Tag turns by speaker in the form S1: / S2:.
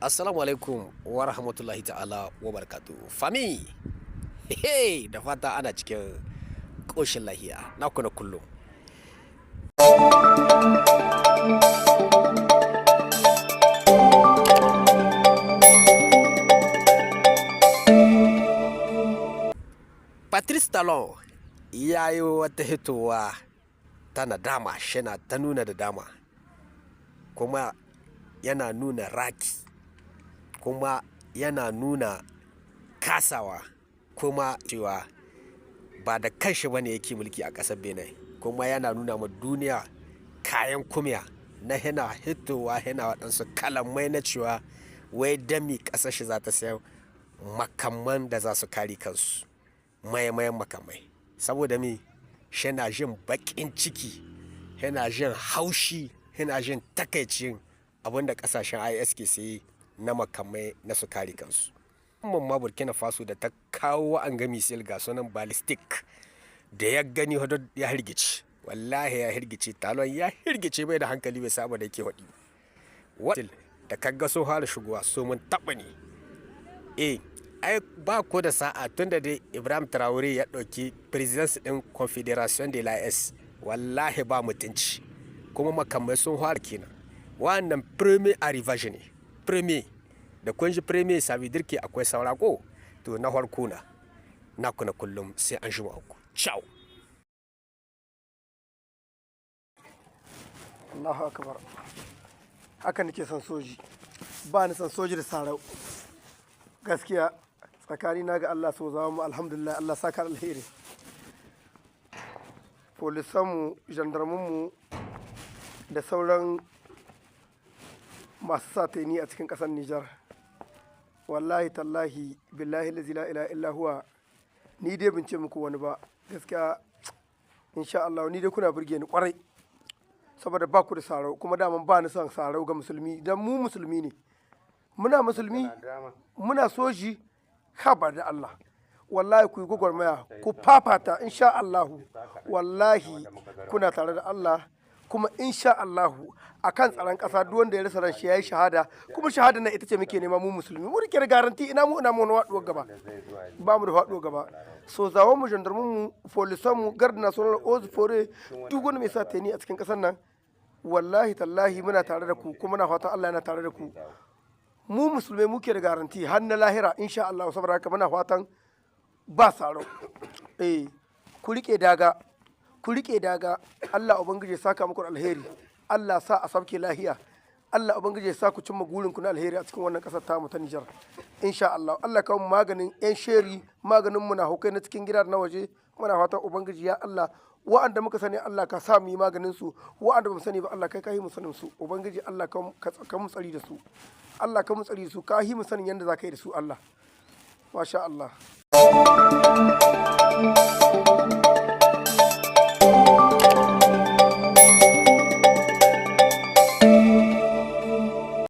S1: Assalamu alaikum wa rahmatullahi ta'ala wa barakatu. Fami, hey, da fata ana cikin ƙoshin lahiya na kuna kullum. Patrice Talon ya yi wata hitowa ta nadama, shina ta nuna da dama, kuma yana nuna raki, kuma yana nuna kasawa, kuma cewa ba da kanshi ba ne yake mulki a ƙasar Benin, kuma yana nuna ma duniya kayan kumya na yana hitowa yana waɗansu kalamai na cewa wai dami ƙasar shi za ta sayar makamman da za su kare kansu, mayan makamai. Saboda mi? Yana jin baƙin ciki, yana jin haushi, yana jin takaicin abinda ƙasashen IS ke sayi na makamai na su kare kansu. Musamman ma Burkina Faso da ta kawo wa'anga missile, ga sunan ballistic, da ya gani ya hirgice. Wallahi ya hirgice, Talon ya hirgice, bai da hankali, bai saba da yake waɗi. Da kaga sun fara shigowa, so mun taɓa ne. Eh, ai ba ko da sa'a, tunda dai Ibrahim Traore ya ɗauki presidency ɗin Confederation de l'AES, wallahi ba mutunci. Kuma makamai sun fara kenan. Wannan premier arrivage ne. Premier. Da kun ji premier, ça veut dire que akwai saura ko? To, na farko na. Na kuna kullum, sai an jima ku. Ciao.
S2: Allahu akbar. Haka nake son soji. Ba ni son soji da sarau. Gaskiya tsakani na ga Allah, so zama mu, alhamdulillah, Allah saka alheri. Polisanmu, jandarmunmu da sauran masu sa taini a cikin ƙasar Nijar. Wallahi tallahi, billahi lazi la ilaha illa huwa, ni dai ban ce muku wani ba. Gaskiya, insha Allah, ni dai kuna burge ni kwarai. Saboda ba ku da sarau, kuma daman ba ni son sarau ga musulmi, dan mu musulmi ne. Muna musulmi, muna soji, haba da Allah. Wallahi ku yi gwagwarmaya, ku fafata, insha Allahu. Wallahi kuna tare da Allah, kuma insha Allahu akan tsaron ƙasa, duk wanda ya rasa ran shi yayi shahada, kuma shahada nan ita ce muke nema mu musulmi. Mu rike garanti, ina mu ina mu wani faɗuwar gaba, ba mu da faɗuwar gaba. So zawon mu, gendarmun mu, polisan mu, garde national, eaux forêt, duk wani mai sa teni a cikin ƙasar nan, wallahi tallahi muna tare da ku, kuma muna fatan Allah yana tare da ku. Mu musulmai muke da garanti har na lahira, insha Allah. Saboda haka muna fatan ba saro, eh, ku rike daga, ku rike daga. Allah ubangiji ya saka muku alheri, Allah sa a sauke lahiya, Allah ubangiji ya sa ku cimma gurin ku na alheri a cikin wannan kasar tamu ta Nijar, insha Allah. Allah kawo maganin yan sheri, maganin munafukai na cikin gida da na waje. Muna fatan ubangiji ya Allah, wa'anda muka sani Allah ka sa mu yi maganin su, wa'anda bamu sani ba Allah kai ka yi mu sanin su. Ubangiji Allah ka mu tsari da su, Allah ka mu tsari da su, ka yi mu sanin yanda za ka yi da su Allah. Masha Allah.